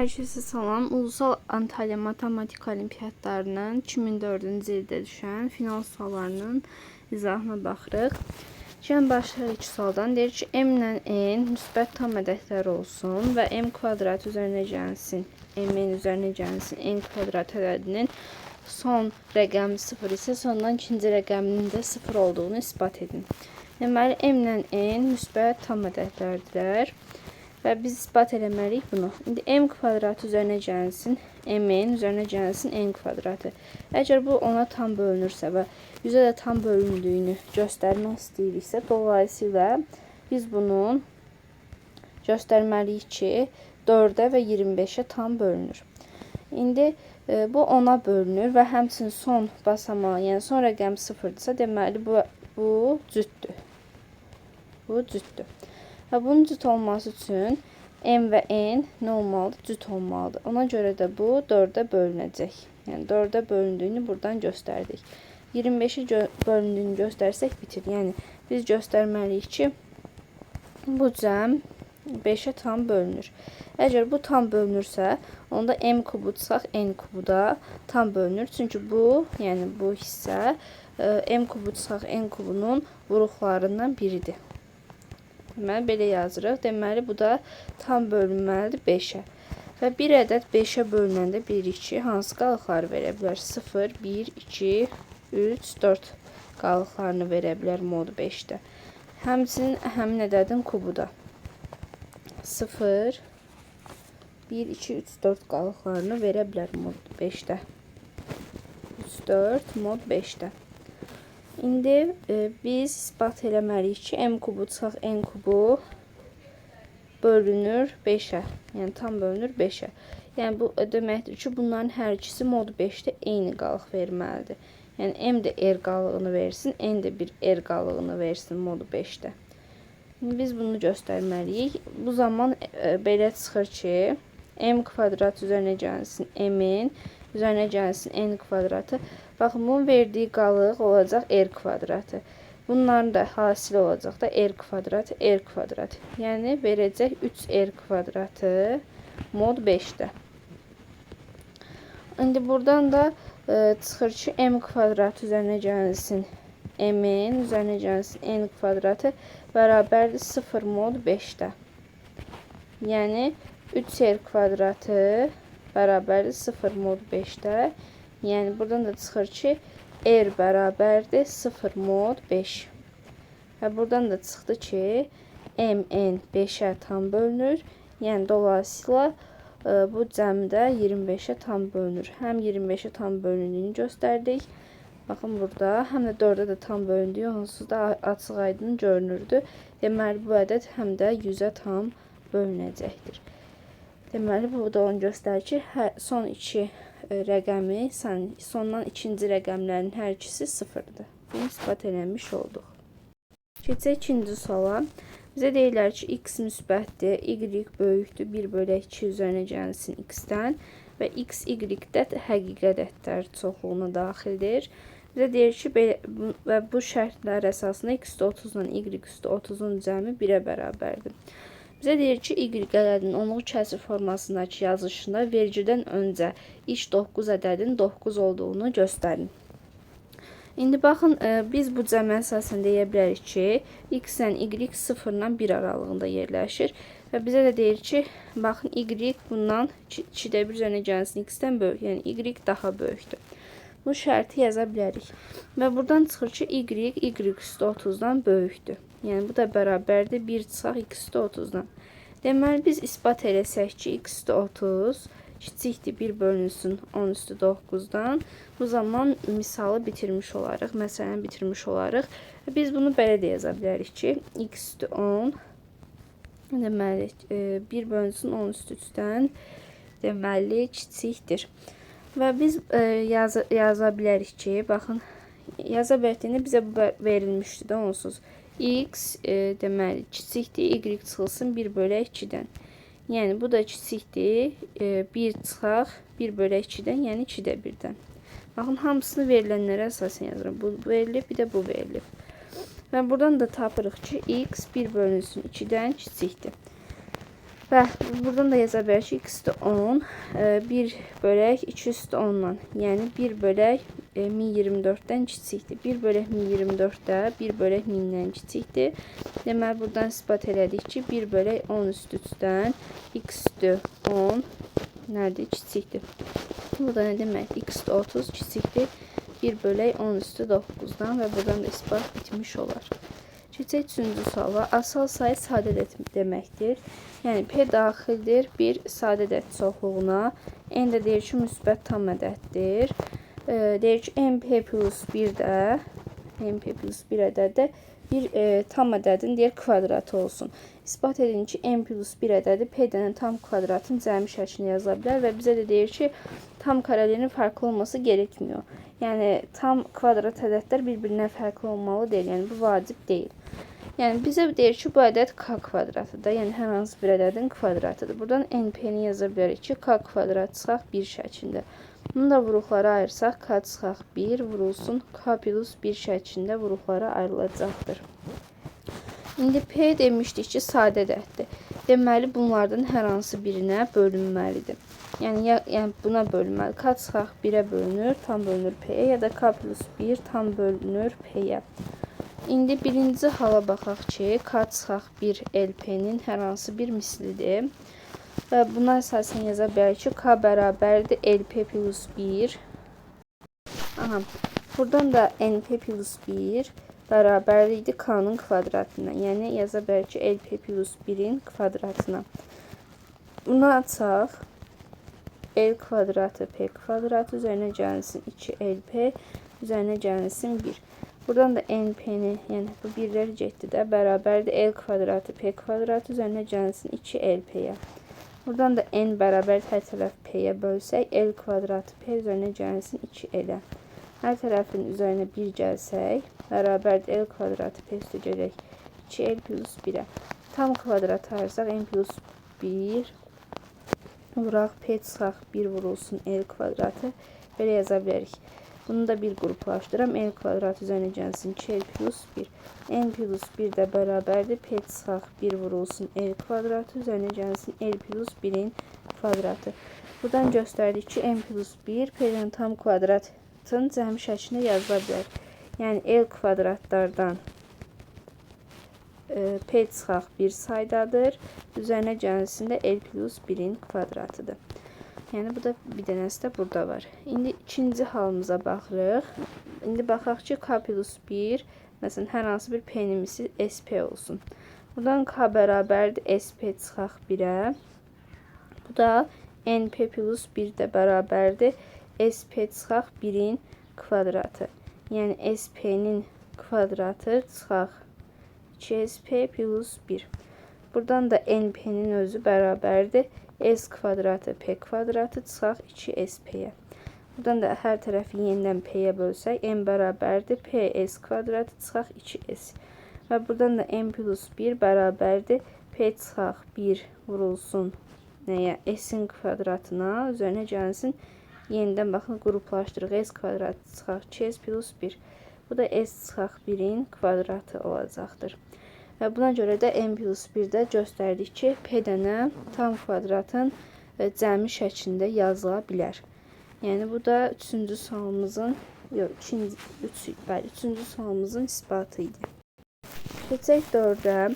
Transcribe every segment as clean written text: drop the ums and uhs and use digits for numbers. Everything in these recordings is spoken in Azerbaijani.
Hər kəsə salam. Ulusal Antalya Matematik Olimpiyatlarının 2004-cü ildə düşən final suallarının izahına baxırıq. Gəlin başlayaq ilk sualdan. Deyir ki, m ilə n müsbət tam ədədlər olsun və m kvadrat üzərinə gəlsin, m-in üzərinə gəlsin n kvadrat ədədinin son rəqəmi 0 isə sondan ikinci rəqəminin də 0 olduğunu isbat edin. Deməli, m ilə n müsbət tam ədədlərdirlər. Və biz isbat eləməliyik bunu. İndi m kvadratı üzərinə gəlsin, m-in üzərinə gəlsin n kvadratı. Əgər bu ona tam bölünürsə və 100-ə də tam bölündüyünü göstərmək istəyiriksə, dolayısıyla biz bunun göstərməliyik ki, 4-ə və 25-ə tam bölünür. İndi bu 10-a bölünür və həmçinin son basamağı, yəni son rəqəm 0-dırsa, deməli bu cütdür. Bu cütdür. Və bunun cüt olması üçün m və n nə olmalıdır? Cüt olmalıdır. Ona görə də bu 4-ə bölünəcək. Yəni 4-ə bölündüyünü buradan göstərdik. 25-ə bölündüyünü göstərsək bitir. Yəni biz göstərməliyik ki, bu cəm 5-ə tam bölünür. Əgər bu tam bölünürsə, onda m kubu çıxaq n kubu da tam bölünür. Çünki bu, yəni bu hissə m kubu çıxaq n kubunun vuruqlarından biridir. Deməli, belə yazırıq. Deməli, bu da tam bölünməlidir 5-ə. Və bir ədəd 5-ə bölünəndə bilirik ki, hansı qalıqları verə bilər? 0, 1, 2, 3, 4 qalıqlarını verə bilər mod 5-də. Həmçinin həmin ədədin kubu da 0, 1, 2, 3, 4 qalıqlarını verə bilər mod 5-də. 3, 4 mod 5-də. İndi biz isbat eləməliyik ki, m kubu çıxaq n kubu bölünür 5-ə. Yəni tam bölünür 5-ə. Yəni bu deməkdir ki, bunların hər ikisi mod 5-də eyni qalıq verməlidir. Yəni m də r qalığını versin, n də bir r qalığını versin mod 5-də. İndi biz bunu göstərməliyik. Bu zaman belə çıxır ki, m kvadrat üzərinə gəlsin m-in, üzərinə gəlsin n kvadratı. Baxın, bunun verdiyi qalıq olacaq r kvadratı. Bunların da hasili olacaq da r kvadratı, r kvadratı. Yəni verəcək 3r kvadratı mod 5-də. İndi buradan da çıxır ki, m kvadratı üzərinə gəlsin m-in, üzərinə gəlsin n kvadratı bərabərdir 0 mod 5-də. Yəni 3r kvadratı bərabərdir 0 mod 5-də. Yəni buradan da çıxır ki, r bərabərdir 0 mod 5. Və buradan da çıxdı ki, mn 5-ə tam bölünür. Yəni dolayısıyla bu cəmdə 25-ə tam bölünür. Həm 25-ə tam bölündüyünü göstərdik. Baxın burada həm də 4-ə də tam bölündüyü onsuz da açıq aydın görünürdü. Deməli bu ədəd həm də 100-ə tam bölünəcəkdir. Deməli bu da onu göstərir ki, son iki rəqəmi, sondan ikinci rəqəmlərin hər ikisi 0-dır. Bunu isbat eləmiş olduq. Keçək ikinci suala. Bizə deyirlər ki, x müsbətdir, y böyükdür, 1 bölü 2 üzərinə gəlsin x-dən və x, y də həqiqi ədədlər çoxluğuna daxildir. Bizə deyir ki, və bu şərtlər əsasında x üstü 30-la y üstü 30-un cəmi 1-ə bərabərdir. Bizə deyir ki, y ədədinin onluq kəsir formasındakı yazılışında vergüldən öncə ilk 9 ədədin 9 olduğunu göstərin. İndi baxın, biz bu cəmə əsasən deyə bilərik ki, x ilə y 0 ilə 1 aralığında yerləşir. Və bizə də deyir ki, baxın, y bundan 2-də 1 üzərinə gəlsin x-dən böyük, yəni y daha böyükdür. Bu şərti yaza bilərik. Və buradan çıxır ki, y, y üstü 30-dan böyükdür. Yəni bu da bərabərdir 1 çıxaq x üstü 30-dan. Deməli, biz isbat eləsək ki, x üstü 30 kiçikdir 1 bölünsün 10 üstü 9-dan. Bu zaman misalı bitirmiş olarıq, məsələni bitirmiş olarıq. Biz bunu belə də yaza bilərik ki, x üstü 10, deməli, 1 bölünsün 10 üstü 3-dən, deməli, kiçikdir. Və biz yaza bilərik ki, baxın, yaza bilərik bizə bu verilmişdi də onsuz. X deməli, kiçikdir, y çıxılsın 1 bölü 2-dən. Yəni, bu da kiçikdir, 1 çıxaq 1 bölü 2-dən, yəni 2-də 1-dən. Baxın, hamısını verilənlərə əsasən yazıram. Bu verilib, bir də bu verilib. Və buradan da tapırıq ki, x 1 bölünsün 2-dən kiçikdir. Və buradan da yaza bilərik ki, x üstü 10, 1 bölək 2 üstü 10-dan. Yəni 1 bölək 1024-dən kiçikdir. 1 bölək 1024-də 1 bölək 1000-dən kiçikdir. Deməli, buradan isbat elədik ki, 1 bölək 10 üstü 3-dən x üstü 10 nədir? Kiçikdir. Bu da nə deməkdir? X üstü 30 kiçikdir 1 bölək 10 üstü 9-dan və buradan da isbat bitmiş olar. Keçək üçüncü suala. Asal sayı sadə ədəd deməkdir. Yəni P daxildir bir sadə ədəd çoxluğuna. N də deyir ki, müsbət tam ədəddir. Deyir ki, NP plus 1 də NP plus 1 ədədi bir tam ədədin deyir kvadratı olsun. İsbat edin ki, n plus 1 ədədi P dənə tam kvadratın cəmi şəklində yazıla bilər və bizə də deyir ki, tam karelerin farklı olması gerekmiyor. Yəni tam kvadrat ədədlər bir-birindən fərqli olmalı deyil. Yəni bu vacib deyil. Yəni bizə deyir ki, bu ədəd k kvadratıdır. Yəni hər hansı bir ədədin kvadratıdır. Buradan NP-ni yaza bilərik ki, k kvadrat çıxaq 1 şəklində. Bunu da vuruqlara ayırsaq, k çıxaq 1 vurulsun, k plus 1 şəklində vuruqlara ayrılacaqdır. İndi P demişdik ki, sadə ədəddir. Deməli, bunlardan hər hansı birinə bölünməlidir. Yəni buna bölünməli. K çıxaq 1-ə bölünür, tam bölünür P-yə ya da K plus 1 tam bölünür P-yə. İndi birinci hala baxaq ki, K çıxaq 1 LP-nin hər hansı bir mislidir. Və buna əsasən yaza bilərik ki, K bərabərdir LP plus 1. Aha, buradan da NP plus 1 bərabər idi K-nın kvadratına. Yəni yaza bilərik ki, LP plus 1-in kvadratına. Bunu açaq. L kvadratı P kvadratı üzərinə gəlsin 2LP üzərinə gəlsin 1. Buradan da NP-ni, yəni bu birlər getdi də, bərabərdir L kvadratı P kvadratı üzərinə gəlsin 2LP-yə. Buradan da N bərabər hər tərəf P-yə bölsək, L kvadratı P üzərinə gəlsin 2L-ə. Hər tərəfin üzərinə 1 gəlsək, bərabərdir L kvadratı P üstə gələk 2L plus 1-ə. Tam kvadrat ayırsaq, N plus 1 vuraq P çıxaq 1 vurulsun L kvadratı. Belə yaza bilərik. Bunu da bir qruplaşdıram. L kvadrat üzərinə gəlsin 2L plus 1. N plus 1 də bərabərdir. P çıxaq 1 vurulsun L kvadratı üzərinə gəlsin L plus 1-in kvadratı. Buradan göstərdik ki, N plus 1 P-nin tam kvadratın cəmi şəklində yazıla bilər. Yəni L kvadratlardan P çıxaq 1 saydadır. Üzərinə gəlsin də L plus 1-in kvadratıdır. Yəni bu da bir dənəsi də burada var. İndi ikinci halımıza baxırıq. İndi baxaq ki, K plus 1 məsələn hər hansı bir P-nin misli SP olsun. Buradan K bərabərdir SP çıxaq 1-ə. Bu da NP plus 1 də bərabərdir SP çıxaq 1-in kvadratı. Yəni SP-nin kvadratı çıxaq 2SP plus 1. Buradan da NP-nin özü bərabərdir S kvadratı P kvadratı çıxaq 2SP-yə. Buradan da hər tərəfi yenidən P-yə bölsək, N bərabərdir PS kvadratı çıxaq 2S. Və buradan da N plus 1 bərabərdir P çıxaq 1 vurulsun nəyə? S-in kvadratına üzərinə gəlsin. Yenidən baxın qruplaşdırıq. S kvadratı çıxaq 2S plus 1. Bu da S çıxaq 1-in kvadratı olacaqdır. Və buna görə də N plus 1-də göstərdik ki, P dənə tam kvadratın cəmi şəklində yazıla bilər. Yəni bu da üçüncü sualımızın, yox, üçüncü sualımızın isbatı idi. Keçək 4-ə.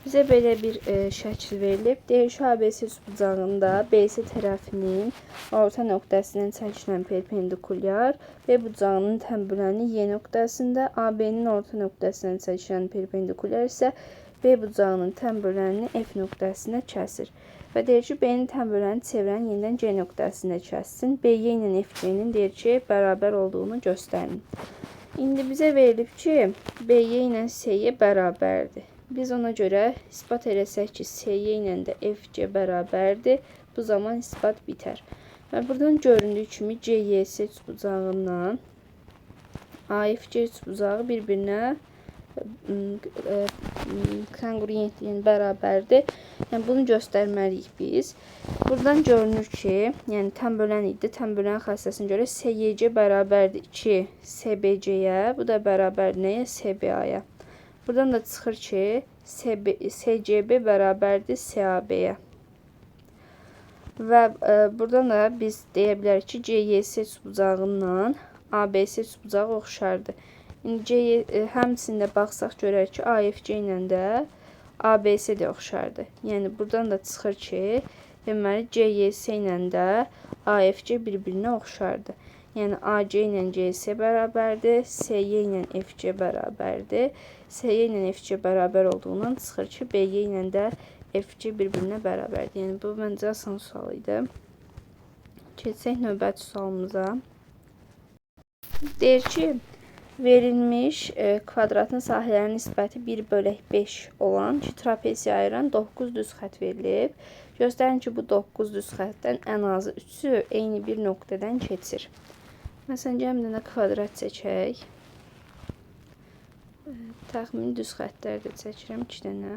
Bizə belə bir şəkil verilib. Deyir ki, ABC üçbucağında BC tərəfinin orta nöqtəsindən çəkilən perpendikulyar, B bucağının tənbüləni Y nöqtəsində, AB-nin orta nöqtəsindən çəkilən perpendikulyar isə B bucağının tənbölənini F nöqtəsində kəsir. Və deyir ki, B-nin tənböləni çevrəni yenidən C nöqtəsində kəssin. BY ilə FC-nin deyir ki, bərabər olduğunu göstərin. İndi bizə verilib ki, BY ilə SY bərabərdir. Biz ona görə isbat eləsək ki, SY ilə də FC bərabərdir, bu zaman isbat bitər. Və buradan göründüyü kimi CYS üçbucağından AFC üçbucağı bir-birinə konqruent, yəni bərabərdir. Yəni bunu göstərməliyik biz. Buradan görünür ki, yəni tənbölən idi. Tənbölən xassəsinə görə SYC bərabərdir 2 SBC-yə. Bu da bərabərdir nəyə? SBA-ya. Buradan da çıxır ki, SCB bərabərdir SAB-yə. Və buradan da biz deyə bilərik ki, CYS üçbucağından ABC üçbucağı oxşardır. İndi həmçinin də baxsaq görərik ki, AFC ilə də ABC də oxşardır. Yəni buradan da çıxır ki, deməli CYS ilə də AFC bir-birinə oxşardır. Yəni AC ilə CS bərabərdir, SY ilə FC bərabərdir. SY ilə FC bərabər olduğundan çıxır ki, BY ilə də FC bir-birinə bərabərdir. Yəni bu məncə asan sual idi. Keçsək növbəti sualımıza. Deyir ki, verilmiş kvadratın sahələrinin nisbəti 1/5 olan iki trapesiya ayıran 9 düz xətt verilib. Göstərin ki, bu 9 düz xəttdən ən azı 3-ü eyni bir nöqtədən keçir. Məsələn, gəlin bir dənə kvadrat çəkək. Təxmini düz xəttlər də çəkirəm 2 dənə.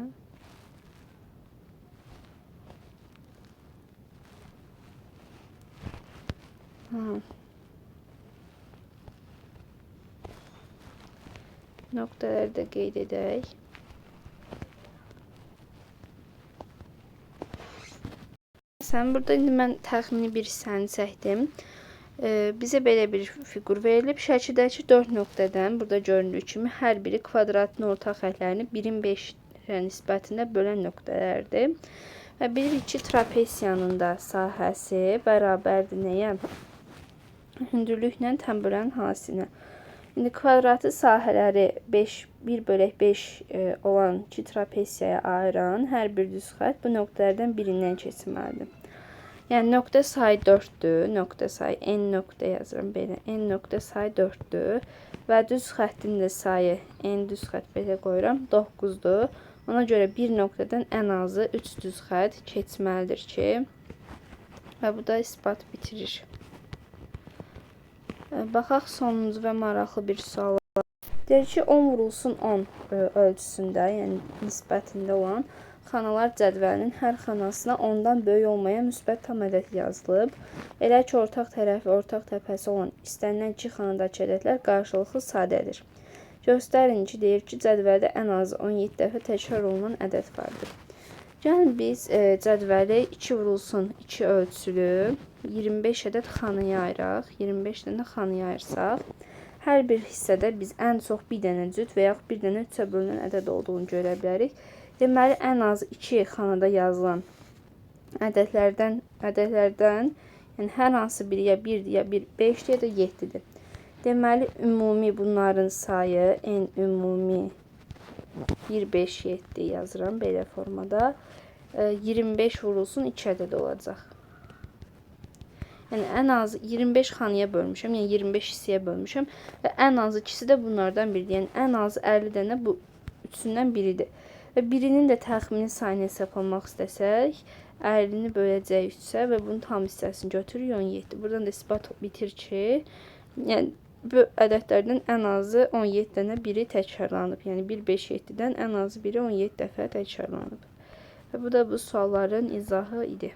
Nöqtələri də qeyd edək. Məsələn, burada indi mən təxmini bir hissəni çəkdim. Bizə belə bir fiqur verilib. Şəkildəki 4 nöqtədən burada göründüyü kimi hər biri kvadratın ortaq xətlərini 1-in 5-ə nisbətində bölən nöqtələrdir. Və bilirik ki, trapesiyanın da sahəsi bərabərdir nəyə? Hündürlüklə tən bölən hasilinə. İndi kvadratı sahələri 1/5 olan iki trapesiyaya ayıran hər bir düz xətt bu nöqtələrdən birindən keçməlidir. Yəni nöqtə sayı 4-dür. Nöqtə sayı n nöqtə yazıram belə. N nöqtə sayı 4-dür. Və düz xəttin də sayı n düz xətt belə qoyuram 9-dur. Ona görə bir nöqtədən ən azı 3 düz xətt keçməlidir ki, və bu da isbat bitirir. Baxaq sonuncu və maraqlı bir suala. Deyir ki, 10 vurulsun 10 ölçüsündə, yəni nisbətində olan xanalar cədvəlinin hər xanasına 10-dan böyük olmayan müsbət tam ədəd yazılıb. Elə ki, ortaq tərəfi, ortaq təpəsi olan istənilən iki xanadakı ədədlər qarşılıqlı sadədir. Göstərin ki, deyir ki, cədvəldə ən azı 17 dəfə təkrar olunan ədəd vardır. Gəlin biz cədvəli 2 vurulsun 2 ölçülü 25 ədəd xanaya ayıraq. 25 dənə xanaya ayırsaq, hər bir hissədə biz ən çox bir dənə cüt və yaxud bir dənə 3-ə bölünən ədəd olduğunu görə bilərik. Deməli, ən azı 2 xanada yazılan ədədlərdən, yəni hər hansı biri ya 1-dir, ya 1, 5-dir, ya da 7-dir. Deməli, ümumi bunların sayı n ümumi 1, 5, 7 yazıram belə formada. 25 vurulsun 2 ədəd olacaq. Yəni, ən azı 25 xanaya bölmüşəm, yəni 25 hissəyə bölmüşəm və ən azı ikisi də bunlardan biridir. Yəni, ən azı 50 dənə bu üçündən biridir. Və birinin də təxmini sayını hesablamaq istəsək, 50-ni böləcək 3-ə və bunun tam hissəsini götürürük 17. Buradan da isbat bitir ki, yəni bu ədədlərdən ən azı 17 dənə biri təkrarlanıb. Yəni 1, 5, 7-dən ən azı biri 17 dəfə təkrarlanıb. Və bu da bu sualların izahı idi.